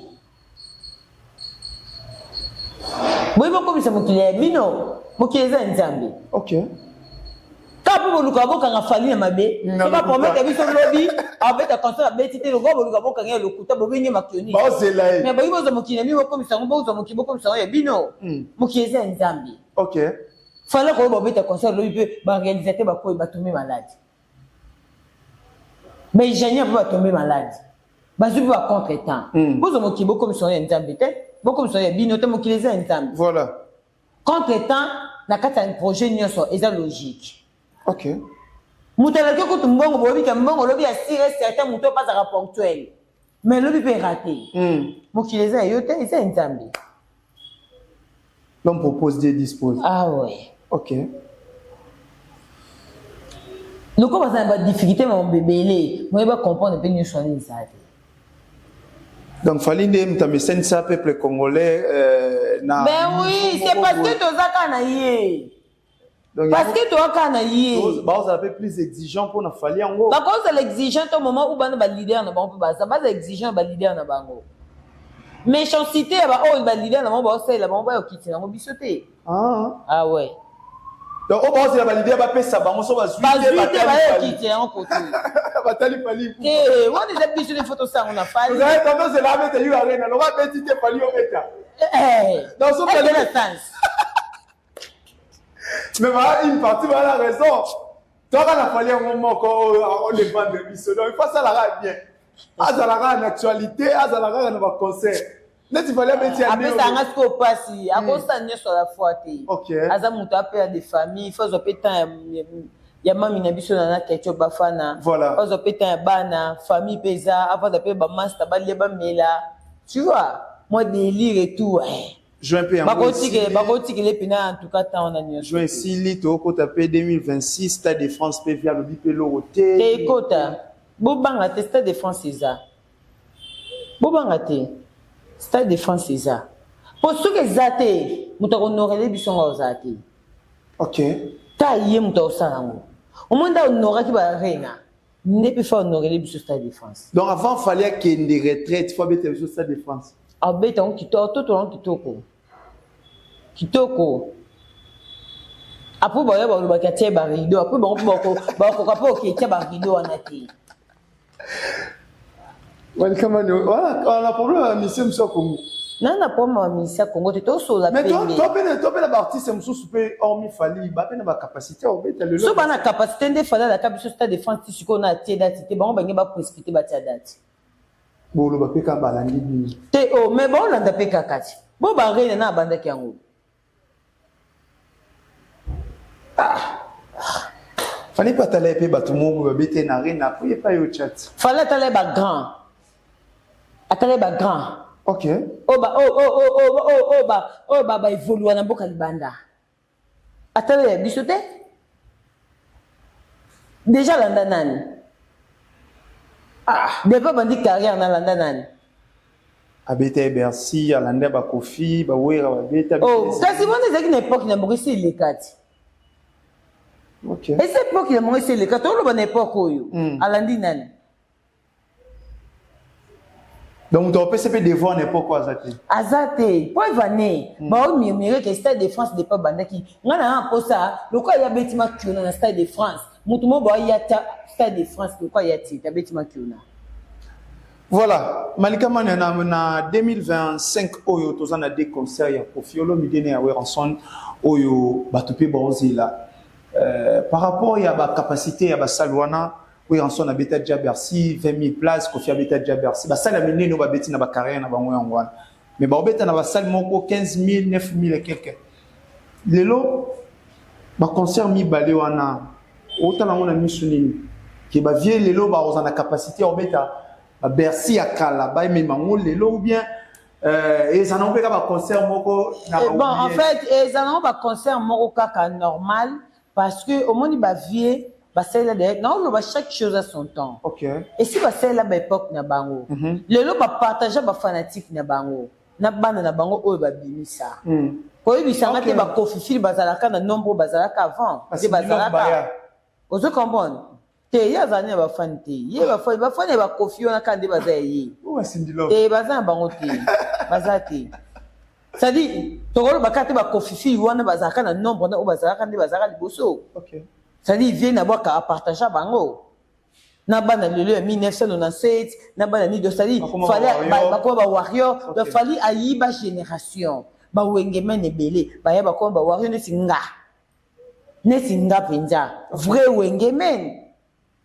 boyi bokomisa mokili ya bino. Mokili eza ya Nzambe. Kaka mpo boluka bokanga Fally na mabe. Na so lokuta. Bapromete biso lobi abeta concert, abeti te. Lokola boluka bokanga ya lokuta, bobenge makioni. Baozela ye. Mais boyi bozwa mokili na bino, bokomisa yango, bozwa mokili, bokomisa yango ya bino. Mokili eza ya Nzambe. Fally koyo babeta concert lobi mpe baréalisateur bakoyi, batombe malade, baingénieur mpe batombe malade, bazwi mpe bacontretemps. Bozwa mokili, bokomisa yango ya Nzambe te, bokomisa yango ya bino te. Mokili eza ya Nzambe. Contretemps na kati ya projet nyonso eza logique. Moto alaki kutu mbongo, boyebi ke mbongo olobi ya sûr et certain, moto oyo azalaka ponctuel, mais lobi mpe raté. Mokili eza ya yo te, eza ya Nzambe. L'homme propose, Dieu dispose. Ah ouais. Loko baza na badifficulté, makambo ebele, moye bacomprendre mpe nyonso wana eza te. Donc Fally nde moto amesanisa peuple congolais na Ben oui, c'est parce que toza kaka na ye. Donc, parce que toza kaka na ye. Baozala mpe plus exigeant mpona Fally yango. Bakozala exigeant au moment où bana baleader na bango mpe baza exigeant na baleader na bango. Méchanceté ya baoyo baleader na bango baosalela bango, bayokiti yango biso te. Ah ouais. Donc oyo baozela baleader bapesa bango, so bazwi te, bazwi te, batali Fally. Bayokiti yango kote. Batali Fally. Te, wana eza biso nde fo tosango na Fally. Ozali tando ozela abeta yo arena, loka abeti te, Fally obeta. Donc, so Est-ce que na sens? Mais voilà, une partie bala raison, toka na Fally yango moko oyo akodépendre biso. Donc il faut asalaka bien, azalaka na actualité, azalaka kaka na baconcert neti Fally abeti ya. Apesanga sikoyo mpasi, akosala nyonso à la fois te. Aza moto apère de famille, fo azwa mpe temps ya mami na biso na Ketchup Bafana. Azwa mpe temps ya bana, famille mpe eza, avanda mpe bamaster, balia, bamela, tu vois, moi délire et tout, ouais. Juin mpe yango esili. Bakotikele mpena en tout cas temps wana nyonso. Juin esili, tokota mpe 2026. Stade de France mpe via alobi mpe eloko te. Te, ekota, bobanga te. Stade de France eza, bobanga te. Stade de France eza, po soki eza te, moto akohonorele biso ngo ozala te. Ta ye moto akosala yango, omoi nde ahonoraki baArena, nde mpe fa honorele biso Stade de France. Donc avant Fally akende retraite, faut abeta biso Stade de France. Abeta yango kitoko, atotola yango kitoko kitoko. Après baoya balobaki atie barideau. Après bango mpe bakoka mpe oketia barideau wana te. Walikamani wana, problème ya mission mosusu ya Congo. Na problème ya mission ya Congo te, tosola. Mais to mpe na baartiste mosusu mpe, hormis Fally, bape na bacapacité ya kobeta lelo. So bana capacité nde Fally alaka biso Stade de France ti sikoyo na atie date te. Bango bange baprécipité batia date. Boloba mpe kaka balandi bino. Te o, mais baolanda mpe kaka ti bo baArena na abandaki yango. Fally mpe atala ye mpe bato moko babete na Arena po ye pa yo chat. Fally atala ye bagrand, atala ye bagrand. Oyo baévolua na mboka libanda, atala ya biso te. Déjà alanda nani? Depuis bandi carrière, nalanda nani? Abeta ye Bercy, alanda baKoffi, baWerra babeta. Oh, kasi wana ezalaki na époque na bango, esi eleka ti. Esi époque na bango esi eleka. Toloba na époque oyo, alandi nani? Donc moto apesi mpe devoir na époque oyo aza te. Aza te po evane baomurmure ke Stade de France depuis bandaki. Ngai na nga mposa lokola ya beti makiona na Stade de France, moto moko baoya ta Stade de France lokola ya ti tabeti makiona. Voilà, Malika Mane, na 2025 oyo toza na deux concerts ya Koffi Olomide na ya Werrason oyo bato mpe baozela. Par rapport ya bacapacité ya basale wana, Werrason abeta déjà Bercy 20 000 places, Koffi abeta déjà Bercy. Basale ya minene oyo babeti na bacarrière na bango yango wana, mais baobeta na basale moko 15 000, 9 000 et quelque. Lelo baconcert mibale wana, otala yango na misu nini ke bavieux lelo bakozala na capacité ya kobeta baBercy ya kala, bamema yango lelo, ou bien ezala nango mpe kaka baconcert moko na Bon, en fait, eza nango baconcert moko kaka normal, parce que omoni bavieux basalela d'ailleurs, naoloba chaque chose à son temps. Esi basalela baépoque na bango, lelo bapartage bafanatique na bango na bana na bango oyo babimisa. Koyebisanga te baKoffiphiles bazalaka na nombre oyo bazalaka avant nde bazalaka, ozo comprendre te? Ye azala nde na bafani te. Ye bafani, bafani ya baKoffi wana kaka nde baza ya ye te, baza na bango te, baza te. C'est-à-dire tokoloba kaka te baKoffiphiles wana bazalaka na nombre na oyo bazalaka nde bazalaka liboso. C'est-à-dire vieux na bwaka apartage bango na bana lelo ya 1997 na bana nini. C'est-à-dire bakoma bawarrior. Donc Fally ayiba génération bawengemen ebele, baya bakoma bawarrior neti nga mpenza vrai wengemen,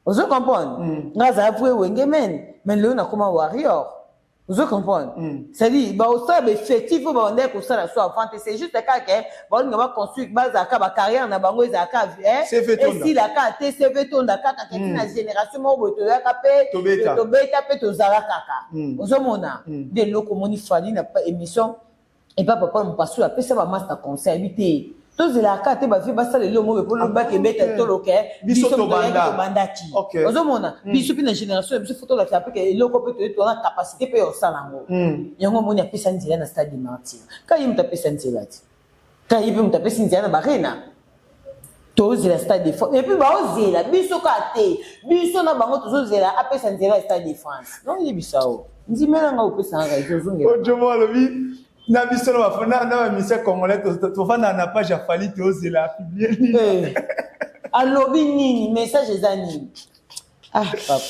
ozo comprendre? Nga azala vrai wengemen, mais lelo nakoma warrior, ozo comprendre? C'est-à-dire baosala baeffectif oyo babandaki kosala so avant te. C'est juste kaka baolinga baconstruire, bazalaka bacarrière na bango ezalaka esilaka te, CV tonda kaka keti na génération moko boye toyaka mpe tobeta mpe tozala kaka. Ozomona nde eloko omoni Fally na émission epa papa Mopasu apesa bamaster conseil, ayebi te tozelaka te bavieux basala eloko moko mpo lobaki ebeta toloke. Biso tobandaki, ozomona biso mpe na génération ya biso fo tolakisa mpe eloko mpe toye toza na capacité mpe ya kosala yango. Yango omoni apesa nzela na Stade de Martyr, ka ye moto apesa nzela te, ka ye mpe moto apesi nzela na baArena. Tozela Stade de France et puis baozela biso kaka te, biso na bango tozozela apesa nzela ya Stade de France. Donc yebisa o ndimelanga opesanga raison, ozongela. Ojomo alobi na biso na bamusicien congolais tofanda na page ya Fally, tozela publie nini? Alobi nini? Message eza nini? Ah papa.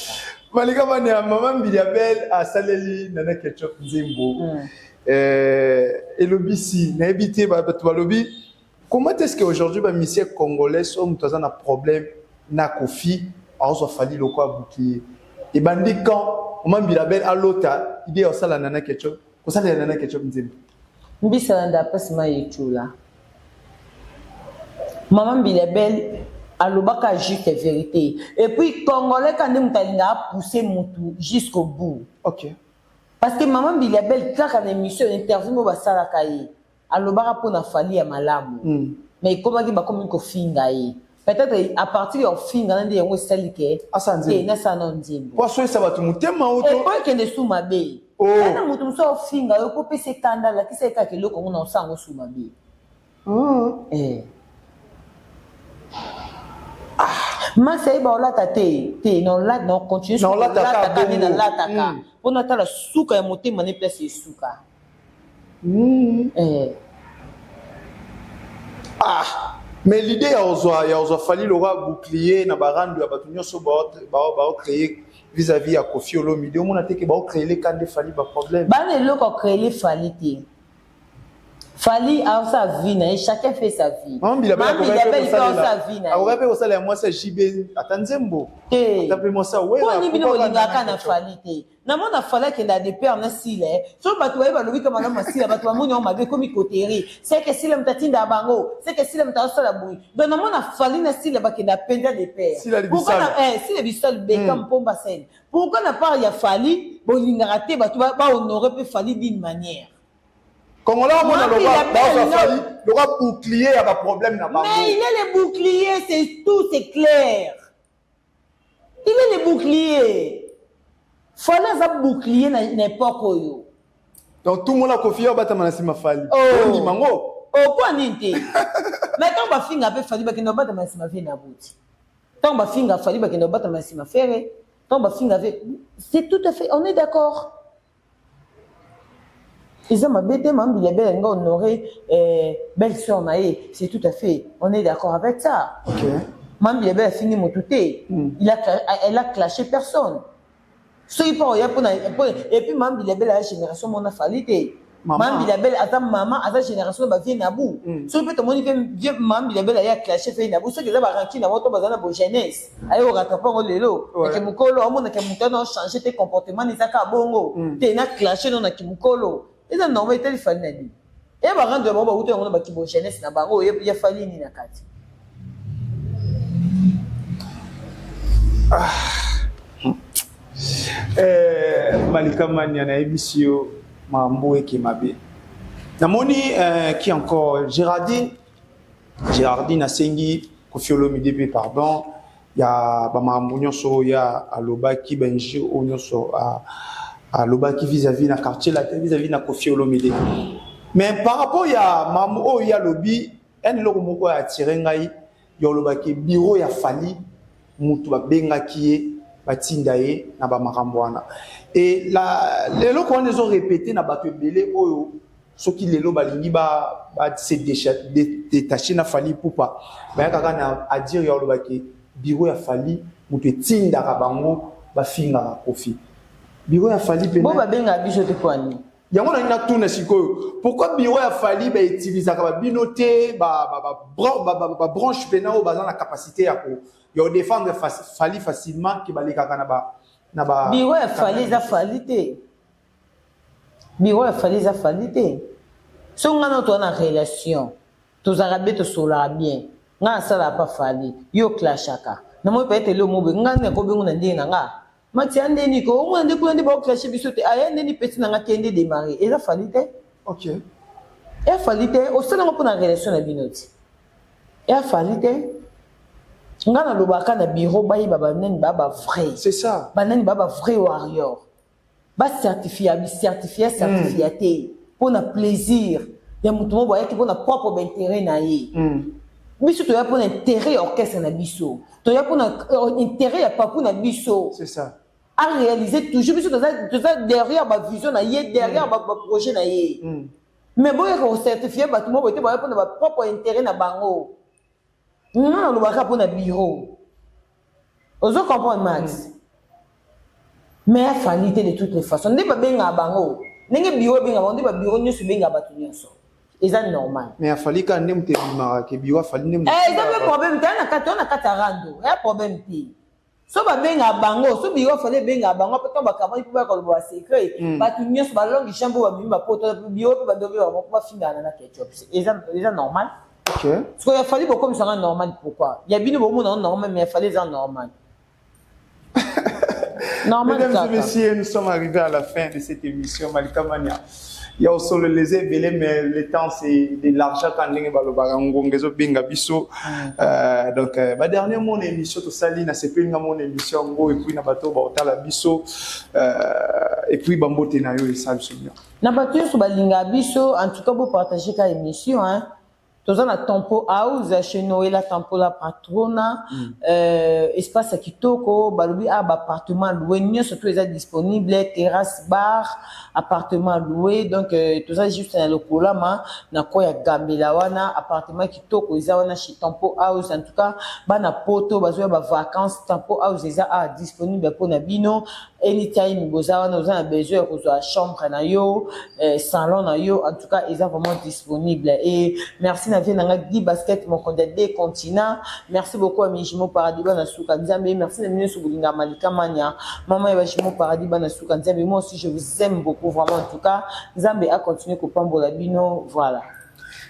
Malika Mane, ya mama Mbilia Bel asaleli Nana Ketchup nzembo elobisi nayebi te. Bato balobi comment est-ce que aujourd'hui bamusicien congolais, so moto aza na problème na Koffi, azwa Fally lokola bouclier? Ebandi quand mama Mbilia Bel alota idée ya kosala Nana Ketchup, kosalela Nana Ketchup nzembo? Mbisalanda apesi ma yetula. Mama Mbilia Bel alobaka juste vérité et puis congolais ka nde moto alingaka apousse motu jusqu'au bout. Parce que mama Mbilia Bel kaka na émission interview mo basalaka ye. Alobaka mpo na Fally ya malamu. Mais ekomaki bakomi kofinga ye. Peut-être à partir ya kofinga na nde yango esali ke Asala nzembo. te nasala nao nzembo. Po aswesa bato motema oyo to Po ekende su mabe. Oh. Wana moto mosusu aofinga yo po opesa ekanda alakisa ye kaka eloko yango na osala yango su mabe. Eh. Masi ayeba olata te te na olata na continue Na olataka olataka nde bongo. nalataka mpo natala suka ya motema ne place esuka. Eh. Ah, mais l'idée ya ozwa Fally lokola bouclier na barando ya bato nyonso baocréer vis-à-vis ya Koffi Olomide, omona te ke baocréele ka nde Fally baproblème? Bana eloko acréele Fally te. Fally aosa vie na ye, chacun fait sa vie. Mama Mama Mbilia mpe aosa vie na akoki ye. Mpe kosala ya mwasi ya JB ata nzembo. Te. Ata mpe mwasi ya Wera. Mpo nini bino Pourquoi bolingaka kaka na Fally te? Namona Fally akenda de pair na Sila. So bato baye balobi ka malamu Sila, bato bamoni yango mabe, ekomi koteri seke Sila moto atinda bango, seke Sila moto azosala boye. Donc namona Fally na Sila bakenda mpenza de pair. Sila Pourquoi Bisalo. Sila Bisalo beka mpomba scène. Pourquoi na part ya Fally bolingaka te bato bahonore mpe Fally d'une manière? Congolais omona Mama lokwa Mbilia bazwa Bel, Fally lokwa bouclier ya baproblème na bango. Mais il est le bouclier, c'est tout, c'est clair. Il est le bouclier. Fally aza bouclier na époque oyo. Donc tout le monde a Koffi obatama na nsima Fally. Oh. Ondima ngo? Okwa nini te? Mais ntango bafinga mpe Fally, bakende babatama na nsima vie na buti. Ntango bafinga Fally, bakende babatama na nsima Ferre. Ntango bafinga ve, c'est tout à fait, on est d'accord. Eza mabe te. Mama Mbilia Bel alinga honorer belle sœur na ye, c'est tout à fait, on est d'accord avec ça. Mama Mbilia Bel afingi motu te. Elle a clashé personne. Soki mpo oya mpona, et puis Mama Mbilia Bel aza génération mona Fally te. Mama. Mama Mbilia Bel aza mama, aza génération na bavie nabu. Soki mpe tomoni mpe Mama Mbilia Bel aye aclashe fe nabu, soki eza baranki na bango to baza na bojeunesse, aye korattrape yango lelo. Nake mokolo amonaka moto wana ochange te comportement, eza kaka bongo te na clashe no naki mokolo, eza normal. Etali Fally na nini? E barando ya bango bauta yango na bakibo jeunesse na bango ya Fally nini na kati? Malika Mania, nayebisi yo makambo eke mabe. Namoni qui encore? Gérardine. Gérardine asengi Koffi Olomide mpe pardon ya bamakambo nyonso oyo ya alobaki, bainjure oyo nyonso alobaki vis-à-vis na Quartier Latin, vis-à-vis na Koffi Olomide. Mais par rapport ya makambo oyo ye alobi, yani eloko moko ya atire ngai ya olobaki bureau ya Fally, mutu babengaki ye, batinda ye na bamakambo wana. E la eloko wana ezorepete na bato ebele oyo soki lelo balingi ba se détacher na Fally Ipupa, bayaka kaka na adire ya olobaki bureau ya Fally moto etindaka bango bafingaka Koffi. Bureau ya Fally bo babengaka biso te po ani? Yango nalingi natuna sikoyo: pourquoi bureau ya Fally bautilisaka babino te, babranche mpena oyo baza na capacité ya kodéfendre Fally facilement ke balekaka na ba Bureau ya Fally eza Fally te. Bureau ya Fally eza Fally te. So ngai na toza na relation, tozalaka bien, tosololaka bien. Ngai nasalaka pa Fally, yo clashaka namoni peut-être eloko moko boye, ngai nakobengo na ndenge na nga mati ya ndeni ko omona nde kuna nde baoclashe biso te. Aya ndeni peti na nga kende démarrer, eza Fally te. Eya Fally te. Osalango mpo na relation na bino ti eya Fally te. Nga nalobaka na bureau, bayeba banani baa bavrai. C'est ça. Banani baa bavrai warrior, bacertifia bicertifia certifia te mpo na plaisir ya motu moko bayaki mpo na propre baintérêt na ye. Biso toya mpo na intérêt ya orchestre na biso, toya mpo na intérêt ya papu na biso. C'est ça. A réaliser toujours, biso toza derrière bavision na ye, derrière baprojet na ye. Mais boyaka kocertifie bato moko boye te, baya mpona bapropre intérêt na bango. Nga nalobaka mpo na bureau, ozo comprendre, Max? Mais afandi te. De toutes les façons, nde babengaka bango, ndenge bureau ebengaka bango, nde babureau nyonso ebengaka bato nyonso, eza normal. Mais afali kaka nde moto ebimaka ke bureau afali nde moto. Eza mpe problème te. Aya na kati ya rando, eya problème te. So babengaka bango, so bureau afali ebengaka bango, mpe ntango bakamani mpo bayaka koloba basecret, bato nyonso balongi chambre, bamimi bapoto bureau mpe bando mpe bango bafingana na ketchup, eza normal. Sikoyo ya Fally bokomisanga normal, pourquoi ya bino bomona ngo normal, mais ya Fally eza normal normal? Mesdames Kaka. Et messieurs, nous sommes arrivés à la fin de cette émission Malika Mania. Ya kosolola eza ebele, mais le temps, c'est de l'argent. Ka ndenge balobaka, ngonga ezobenga biso. Donc badernier mot na émission tosali, nasepeli nga mona émission yango, et puis na bato baotala biso, et puis bambote na yo esala biso bien. Na bato nyonso balingaka biso, en tout cas bopartage ka émission, hein. Toza na Tempo House chez Noela Tempo, la patrona. Espace ya kitoko. Balobi a baappartement loué nyonso to eza disponible, terrasse, bar, appartement loué. Donc toza juste na Lokolama, na ko ya Gambela wana. Appartement kitoko eza wana chez Tempo House. En tout cas, bana Poto bazoya bavacances, Tempo House eza a disponible mpona bino. Anytime boza wana, oza na besoin ya kozwa chambre na yo, salon na yo, en tout cas eza vraiment disponible. Et merci na vie na nga Guy Basket, mokonzi ya deux continents. Merci beaucoup à Mijimo Paradis, bana suka Nzambe. Merci na bino nyonso bolinga Malika Mania, mama ya Bajimo Paradis, bana suka Nzambe. Moi aussi, je vous aime beaucoup, vraiment. En tout cas, Nzambe a continué kopambola bino. Voilà.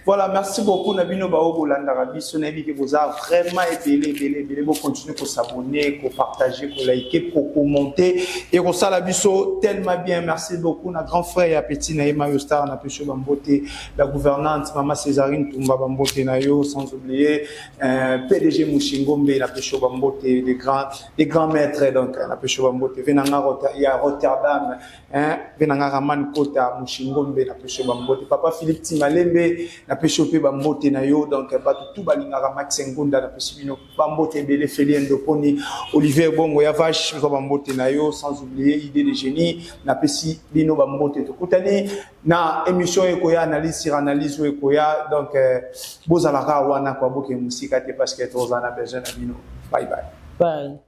Voilà, merci beaucoup na bino bao bolandaka biso. Nayebi ke boza vraiment ebele, ebele, ebele. Bocontinue kos'abonner, kopartager, koliker, kocommenter et kosala biso tellement bien. Merci beaucoup na grand frère ya petit na ye Mayo Star, na peso bambote, la gouvernante mama Césarine Tumba, bambote na yo, sans oublier PDG Mushingombe, na peso bambote, les grands maîtres. Donc na peso bambote venanga ya Rotterdam, hein, venanga Raman Kota Mushingombe, na peso bambote, papa Philippe Timalembe, na napesi yo mpe bambote na yo. Donc bato tu balingaka Max Ngunda, napesi bino bambote ebele. Feli Ndoponi, Olivier Bongo ya Vache, ozwa bambote na yo, sans oublier Idée de Génie, napesi bino bambote. Tokutani na émission ekoya, analyse sur analyse oyo ekoya. Donc bozalaka wana kwa, boke mosika te, parce que tozala na besoin na bino. Bye bye. Bye.